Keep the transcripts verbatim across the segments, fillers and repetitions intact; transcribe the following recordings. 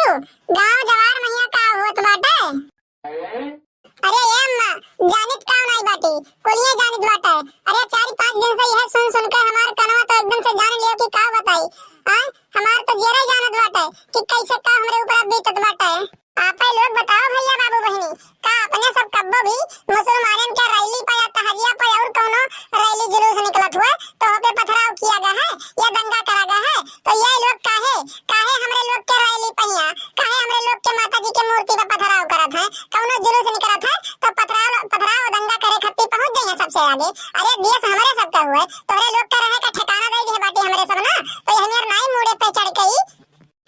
गाँव जवार महिया का होत बाटे? अरे ए अम्मा, जानित का नाई बाटी, कुलिये जानित बाटे। अरे चार पाँच दिन से यह सुन सुन के हमार कनवा तो एकदम से जान लियो कि का बताई। आय, हमार तो जेरा जानत बाटे कि कैसे का हमरे ऊपर बीतत बाटे। आपे लोग बताओ भैया बाबू बहिनी, का अपने सब कब्बो भी मुसलमानन के रैली पे या तहजिया पे और कौनो रैली जुलूस निकलत हुए तो ओपे पथराव किया गया है या दंगा करा गया है? तो ये लोग काहे, काहे हमरे लोग के रैली पे हियाँ, काहे हमरे लोग के माता जी के मूर्ति पे पथराव करत है? कौनो जुलूस निकलत है तो पथराव, पथराव दंगा करे खत्ती पहुँच जाइए सबसे आगे। अरे देश हमरे सबका हुए, तोहरे लोग के रहे का ठिकाना दे दिए बाटी हमरे सब ना, तो ये हमार नाई मूड़े पे चढ़ के ही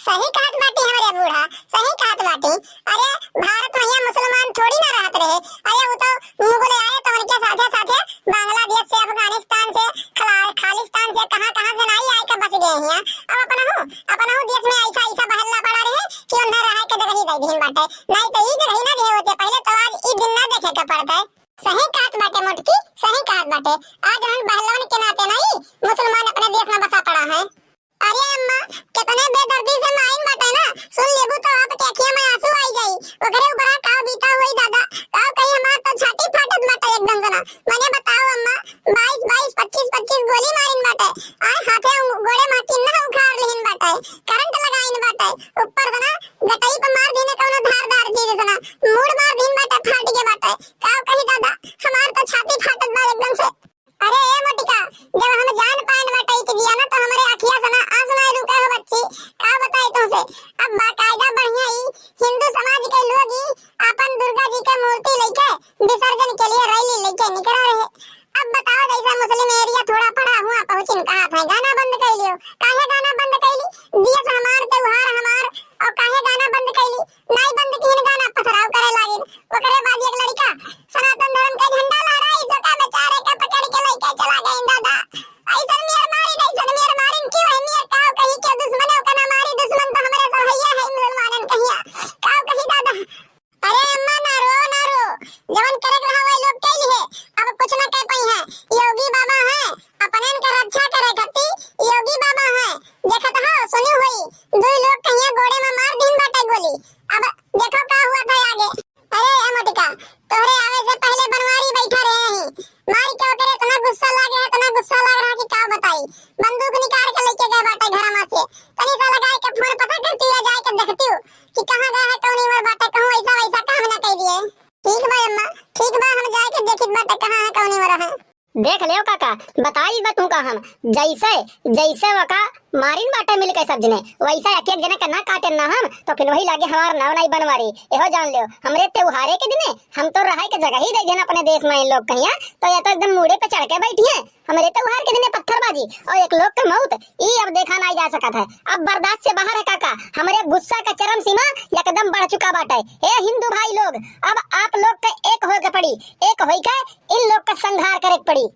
सही कहत बाटी हमरे बूढ़ा, सही कहत बाटी। अरे भारत में यहाँ मुसलमान थोड़ी ना रहत रहे। अरे वो तो मुगल आए तो उनके साथे साथे बांग्लादेश से, अफगानिस्तान से, खला-, खालिस्तान से, कहाँ कहाँ से नाई आए के बस गए हैं। अब अपनहु, अपनहु देश में ऐसा ऐसा बहल्ला पड़ा रहे कि उन्हें रहे के जगह ही दे दीन बाटे, नहीं तो ई जगह ही ना दे होते। पहले तो आज ई दिन ना देखे के पड़ते। सही कहत बाटे मोटकी, सही कहत बाटे। आज हम बहलवन के नाते नहीं मुसलमान अपने देश में बसा पड़ा है। अरे अम्मा, कितने बेदर्दी से मारिन बाटे ना, सुन लेबू तो आपके अखिया में आंसू आई जाई। ओकरे ऊपर का बीता हुई दादा, का कही हमार तो छाती फाटत बाटे एकदम से ना। मने बताओ अम्मा, बाईस बाईस, पच्चीस पच्चीस गोली मारिन बाटे, आय हाथे उ-, गोड़े माटी ना उखाड़ लिहिन बाटे, करंट लगाइन बाटे, ऊपर से ना गटई पे मार दीने कौनो धारदार चीज से ना, मूड़ मार दीन बाटे, फाट के बाटे। का कही दादा, हमार तो छाती फाटत बा एकदम से। अरे ए मोटिका, जब हम जान पाएन बटई के दिया ना, तो हमरे अखिया से ना आंसू ना रुके हो बच्ची। का बताई तुमसे, अब बाकायदा बढ़िया ही हिंदू समाज के लोग ही आपन दुर्गा जी के मूर्ति लेके विसर्जन के लिए रैली लेके निकला रहे। अब बताओ, जैसा मुस्लिम एरिया थोड़ा पड़ा हुआ पहुँचिन, कहा था गाना बंद कर लियो, काहे गाना बंद कर ली? दिया से हमार त्योहार हमार, और काहे गाना बंद कर ली? नाई बंद किहिन, गाना पथराव करे लागिन। ओकरे बाद एक लड़का सनातन धर्म के झंडा लहराई, जोका बेचारे के पकड़ के लेके चला गई दादा। ऐसन मेर मारिन, ऐसन मेर मारिन, क्यों है मेर काव कही के दुश्मन ओका ना मारी, दुश्मन तो हमरे सब हैया है मुसलमानन कहिया। काव कही दादा। अरे अम्मा ना रो, ना रो, जवन करे के रहा वही लोग कैली है, अब कुछ ना कह पाई है। योगी बाबा है, अपने इनके रक्षा करे खातिर योगी बाबा है। देखत हो, सुनी हुई, दुई लोग कहिया गोड़े में मार दीन बाटे गोली। अब देखो का हुआ था आगे। अरे ए मोटिका, तोहरे आवे से पहले बनवारी बैठा रहे हैं, मार के ओकरे इतना गुस्सा लागे है, इतना गुस्सा लाग रहा कि का बताई। बंदूक निकाल के लेके गए बाटे घर में से। तनी सा लगाए के फोन पता करती हुआ जाए के देखती हूँ कि कहाँ गए है, कौन उम्र बाटे, कहूँ ऐसा वैसा काम ना कर दिए। ठीक बा अम्मा, ठीक बा, हम जाए के देखित बाटे कहाँ है, कौन उम्र है। देख लेव काका, बताई बा तू का हम, जैसे, जैसे वका मारिन बाटे मिल के सब जने, वैसे एक एक जने के ना काटेन ना हम, तो फिर वही लागे हमार नाव नहीं बनवारी। एहो जान लेव, हमरे त्योहारे के दिने हम तो रहे के जगह ही दे देन अपने देश में इन लोग कहिया, तो ये तो एकदम मूड़े पे चढ़ के बैठी हैं। हमरे त्योहार के दिने पत्थरबाजी और एक लोग के मौत, ई अब देखा नहीं जा सकत है। अब बर्दाश्त से बाहर है काका, हमरे गुस्सा का चरम सीमा एकदम बढ़ चुका बाटे। हे हिंदू भाई लोग, अब आप लोग के एक होए के पड़ी, एक होई के इन लोग का संहार करे के पड़ी।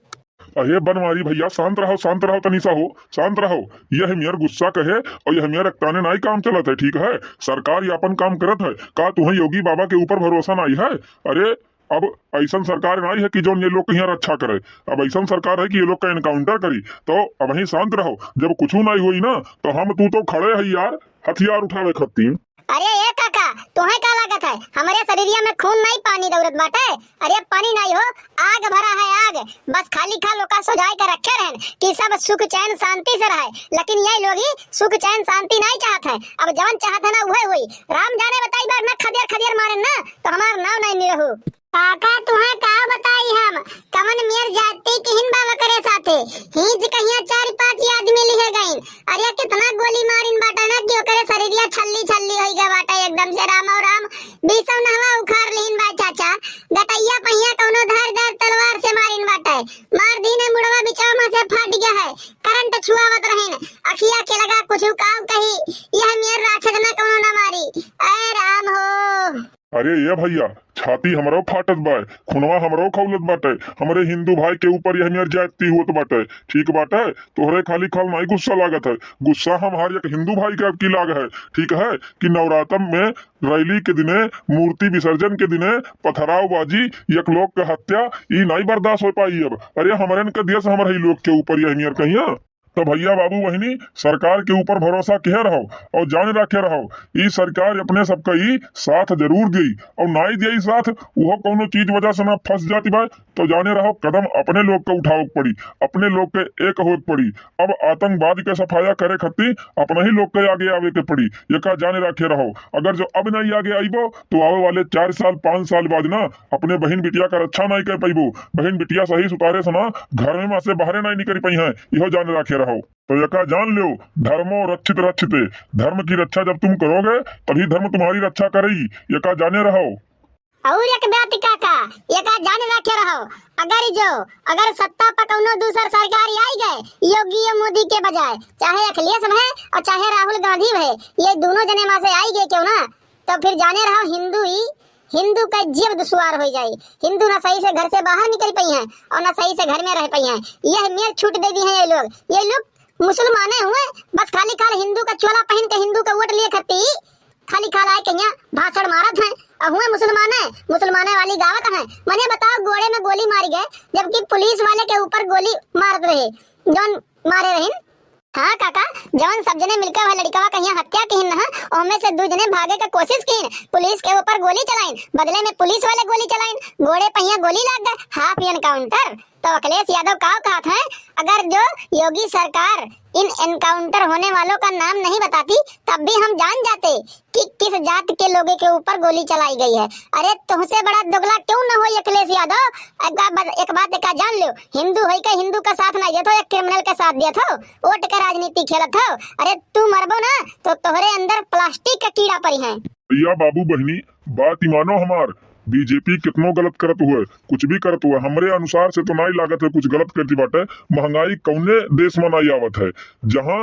अरे बनवारी भैया, शांत रहो, शांत रहो, तनी सा हो, शांत रहो। यह मेर गुस्सा कहे और यह मेर रक्ताने नाई काम चलत है, ठीक है? सरकार ये अपन काम करत है, का तुम्हें योगी बाबा के ऊपर भरोसा नाई है? अरे अब ऐसन सरकार नाई है कि जौन ये लोग के यहाँ रक्षा करे। अब ऐसन सरकार है कि ये लोग का एनकाउंटर करी। तो अब वहीं शांत रहो, जब कुछ नाई होई ना तो हम तू तो खड़े है यार, हथियार उठावे खत्ती। अरे ए काका, तोहे का लागत है, हमरे शरीरिया में खून नहीं पानी दौड़त बाटे? अरे पानी नहीं हो, आग भरा है आग। बस खाली खाल ओका सोझाए के रखे रहन कि सब सुख चैन शांति से रहे, लेकिन ये लोग ही सुख चैन शांति नहीं चाहत है। अब जवन चाहत है ना उहे हुई। राम जाने बताई बार ना खदेर खदेर मारे ना तो हमार नाव नहीं निरहू। काका तुहे का बताई हम, कवन मेर जाति किहिन बा ओकरे साथे। हींच कहिया चार पांच आदमी लिहे गइन। अरे कितना गोली मारिन बाटे ना कि ओकरे शरीरिया छल्ली छल्ली होई गए बाटे एकदम से। राम और राम, बीसव नहवा उखाड़ लीन बा चाचा। गटैया पहिया कौनो धारदार तलवार से मारिन बाटे। मार दीने मुड़वा बिचामा से फाट गया है। करंट छुआवत रहिन। अखिया के लगा कुछ काव कही, यह मेर राक्षस न कौनो न मारी। ऐ राम हो। अरे ए भैया, छाती हमरो फाटत बाय, खुनवा हमरो खौलत बाटे। हमरे हिंदू भाई के ऊपर यह मेर जाति होत बाटे, ठीक बाटे? तोहरे खाली खाल नाई गुस्सा लागत है, गुस्सा हमार एक हिंदू भाई के अब की लाग है, ठीक है? कि नवरातम में रैली के दिने, मूर्ति विसर्जन के दिने पथरावबाजी, एक लोग के हत्या, ई नाई बर्दाश्त हो पाई अब। अरे हमरन के दिया से हमर ही लोग के ऊपर यह मेर कहिया। तो भैया बाबू बहिनी, सरकार के ऊपर भरोसा किहे रहो और जाने रखे रहो, ई सरकार अपने सबका ई साथ जरूर देई, और नाई देई साथ, उहो कौनो चीज वजह से ना फंस जाती बा, तो जाने रहो कदम अपने लोग के उठावे के पड़ी, अपने लोग के एक होए के पड़ी। अब आतंकवाद के सफाया करे खातिर अपने ही लोग के आगे आवे के पड़ी, एका जाने रखे रहो। अगर जो अब नहीं आगे आइबो तो आवे वाले चार साल पाँच साल बाद ना अपने बहिन बिटिया का रक्षा नहीं कर पाइबो। बहिन बिटिया सही सुतारे से ना घर में से बाहरे नहीं निकल पाई हैं, इहो जाने रखे रहो। तो एका जान लो, धर्मो रक्षित रक्षिते, धर्म की रक्षा जब तुम करोगे तभी धर्म तुम्हारी रक्षा करेगी, एका जाने रहो। और एक बात काका, एका जाने रखे रहो, अगर जो, अगर सत्ता पर कौनो दूसर सरकार आई गए योगी या मोदी के बजाय, चाहे अखिलेश भए और चाहे राहुल गांधी भए, ये दोनों जने में से आई गए क्यों ना, तो फिर जाने रहो हिंदू ही, हिंदू का जीव दुश्वार हो जाए। हिंदू ना सही से घर से बाहर निकल पाई हैं और ना सही से घर में रह पाई हैं। यह मेर छूट दे दी हैं ये लोग। ये लोग मुसलमाने हुए, बस खाली खाल हिंदू का चोला पहन के हिंदू का वोट लिए खाती खाली खाल आए के यहाँ भाषण मारत हैं। और हुए मुसलमाने, मुसलमाने वाली गावत हैं। मने बताओ, गोड़े में गोली मारी गए, जबकि पुलिस वाले के ऊपर गोली मारत रहे, जौन मारे रहिन। हाँ काका, जवन सब जने मिलके वह लड़िकवा के यहाँ हत्या किहिन ना, ओमे से दू जने भागे के कोशिश किहिन, पुलिस के ऊपर गोली चलाइन, बदले में पुलिस वाले गोली चलाइन, गोड़े पहिया गोली लाग गए, हाफ एनकाउंटर। तो अखिलेश यादव का कहत हैं, अगर जो योगी सरकार इन एनकाउंटर होने वालों का नाम नहीं बताती, तब भी हम जान जाते कि किस जात के लोगों के ऊपर गोली चलाई गई है। अरे, तुमसे बड़ा दोगला क्यों न हो अखिलेश यादव? एक बात, एक बात का जान लो, हिंदू होई के हिंदू का साथ ना देत हो, एक क्रिमिनल का साथ देत हो, वोट का राजनीति खेलत हो। अरे, तू मरबो ना तो तोहरे अंदर प्लास्टिक का कीड़ा परी है। भैया बाबू बहिनी, बात ही मानो हमार, बीजेपी कितनो गलत करत हुए, कुछ भी करत हुए, हमरे अनुसार से तो नाई लागत है कुछ गलत करती बाटे। महंगाई कौने देश में नाई आवत है? जहाँ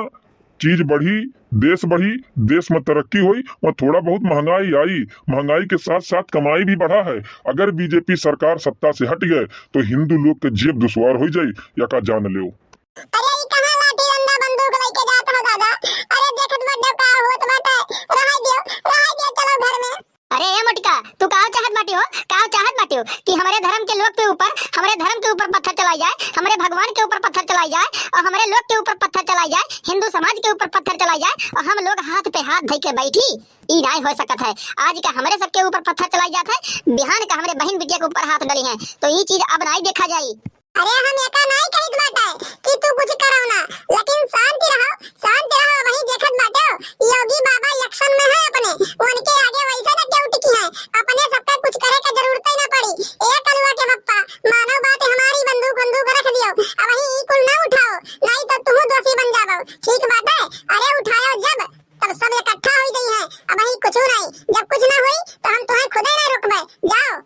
चीज बढ़ी, देश बढ़ी, देश में तरक्की होई, वहाँ थोड़ा बहुत महंगाई आई, महंगाई के साथ साथ कमाई भी बढ़ा है। अगर बीजेपी सरकार सत्ता से हट गए तो हिंदू लोग के जेब दुश्वार हो जाई, या का जान लेओ। अरे, ई कहाँ लाठी डंडा बंदूक लेके जात हो दादा? अरे, देखत बाटे का होत बाटे। रहाई दियो, रहाई दियो, चलो घर में। अरे ए मोटका, तू का चाहत बाटी हो? का चाहत बाटी हो कि हमरे धर्म के लोग के ऊपर, हमरे धर्म के ऊपर पत्थर चलाई जाए, हमरे भगवान के ऊपर पत्थर चलाई जाए और हमरे लोग के ऊपर पत्थर चलाई जाए, हिंदू समाज के ऊपर पत्थर चलाई जाए और हम लोग हाथ पे हाथ धई के बैठी? ई नाय हो सकत है। आज का हमरे सबके ऊपर पत्थर चलाई जात है, बिहान का हमरे बहिन बिटिया के ऊपर हाथ डली हैं, तो ई चीज अब नाय देखा जाई। अरे हम एका नाई कहित बाटे कि तू कुछ करो ना, लेकिन शांति रहो, शांति रहो। वही देखत बाटे योगी बाबा election में है अपने, उनके आगे वैसे न केहू टिकी है, अपने सबका कुछ करे के जरूरत ही ना पड़ी। ए कलुआ के पप्पा, मानो बात हमारी, बंदूक बंदूक रख दियो, अब वही ई कुल ना उठाओ, नहीं तो तुम दोषी बन जाबो। ठीक बाटे, अरे उठाओ जब, तब सब इकट्ठा हो गई है, अब वही कुछ नहीं, जब कुछ ना हुई तो हम तुम्हें खुदे ना रोकबे, जाओ।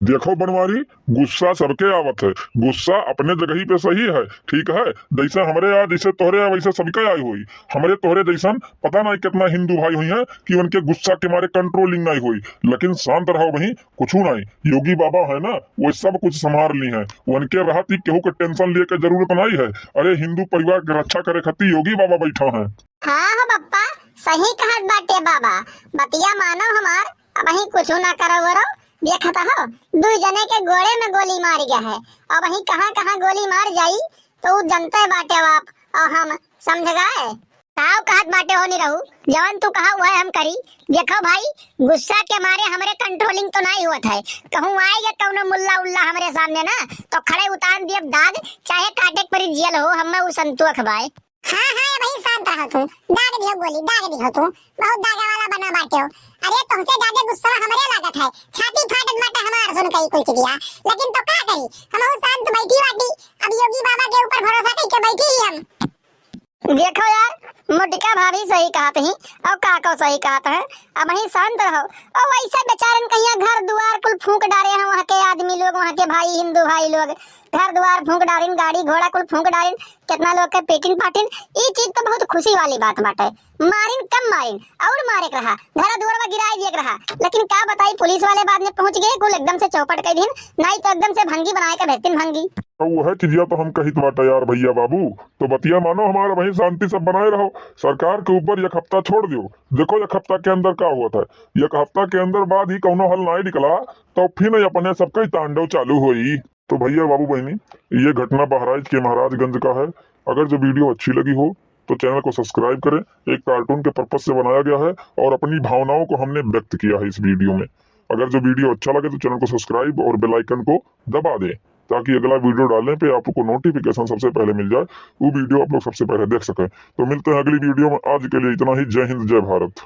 देखो बनवारी, गुस्सा सबके आवत है, गुस्सा अपने जगह ही पे सही है, ठीक है। जैसे हमरे आ, जैसे तोहरे आ, वैसे सबके आई होई। हमरे तोहरे जैसन पता नहीं कितना हिंदू भाई हुई हैं कि उनके गुस्सा के मारे controlling नहीं हुई, लेकिन शांत रहो वहीं, कुछ नहीं। योगी बाबा है ना, वो सब कुछ संभाल ली हैं, उनके रहत ही केहू के tension लिए के जरूरत नहीं है। अरे, हिंदू परिवार के रक्षा करे खातिर योगी बाबा बैठा हैं। हाँ हो बप्पा, सही कहत बाटे बाबा, बतिया मानो हमार, अबहीं कुछ ना करो वरो, देखत हो, दू जने के गोड़े में गोली मार गया है। अबहीं कहाँ कहाँ गोली मार जाई, तो उ जनते बाटे बाप, और हम समझ गए। काव कहत बाटे हो निरहू, जवन तू कहा वह हम करी। देखो भाई, गुस्सा के मारे हमरे controlling तो नहीं होत है। कहूँ आए गए कौनो मुल्ला उल्ला हमरे सामने ना, तो खड़े उतार दिए दाग, चाहे काटे के परी जेल हो, हमें उ संतोष बाय। हाँ, हाँ, ए भाई शांत रहो तू। दाग दिहो गोली, दाग दिहो तू। बहुत दागे वाला बना बाटे हो। अरे तुमसे ज्यादा गुस्सा हमरे लागत है। छाती फाटत बाटे हमार सुन के ई कुल चीजिया। लेकिन तो का करी? हमहू शांत बैठी बाटी। अब योगी बाबा के ऊपर भरोसा कइके बैठी ही हम। देखो यार, मोटिका भाभी सही कहत ही और काको सही कहत है। अबहीं शांत रहो। और वैसे बेचारन कहिया घर दुआर कुल फूंक डारे हैं वहाँ के आदमी लोग, वहाँ के भाई, हिंदू भाई लोग। घर दुआर फूंक डारिन, गाड़ी घोड़ा कुल फूंक डारिन, कितना लोग के पीटिन पाटिन। ई चीज तो बहुत खुशी वाली बात बाटे। मारिन कम मारिन, और मारे के रहा, घर दुआरवा गिराए दिए के रहा। लेकिन का बताई, पुलिस वाले बाद में पहुंच गए, कुल एकदम से चौपट कर दीन, नहीं तो एकदम से भंगी बनाए के भेजतीन भंगी। तो वह चीजिया तो हम कहित बाटे यार भैया बाबू, तो बतिया मानो हमारा, वहीं शांति सब बनाए रहो। सरकार के ऊपर एक हफ्ता छोड़ दियो, देखो एक हफ्ता के अंदर का होता है। एक हफ्ता के अंदर बाद ही कौनो हल नहीं निकला, तो फिर अपने सबका ही तांडव चालू होई। तो भैया बाबू बहनी, ये घटना बहराइच के महाराजगंज का है। अगर जो वीडियो अच्छी लगी हो तो चैनल को सब्सक्राइब करें। एक कार्टून के पर्पस से बनाया गया है और अपनी भावनाओं को हमने व्यक्त किया है इस वीडियो में। अगर जो वीडियो अच्छा लगे तो चैनल को सब्सक्राइब और बेल आइकन को दबा दें, ताकि अगला वीडियो डालने पे आपको नोटिफिकेशन सबसे पहले मिल जाए, वो वीडियो आप लोग सबसे पहले देख सकें। तो मिलते हैं अगली वीडियो में। आज के लिए इतना ही। जय हिंद, जय भारत।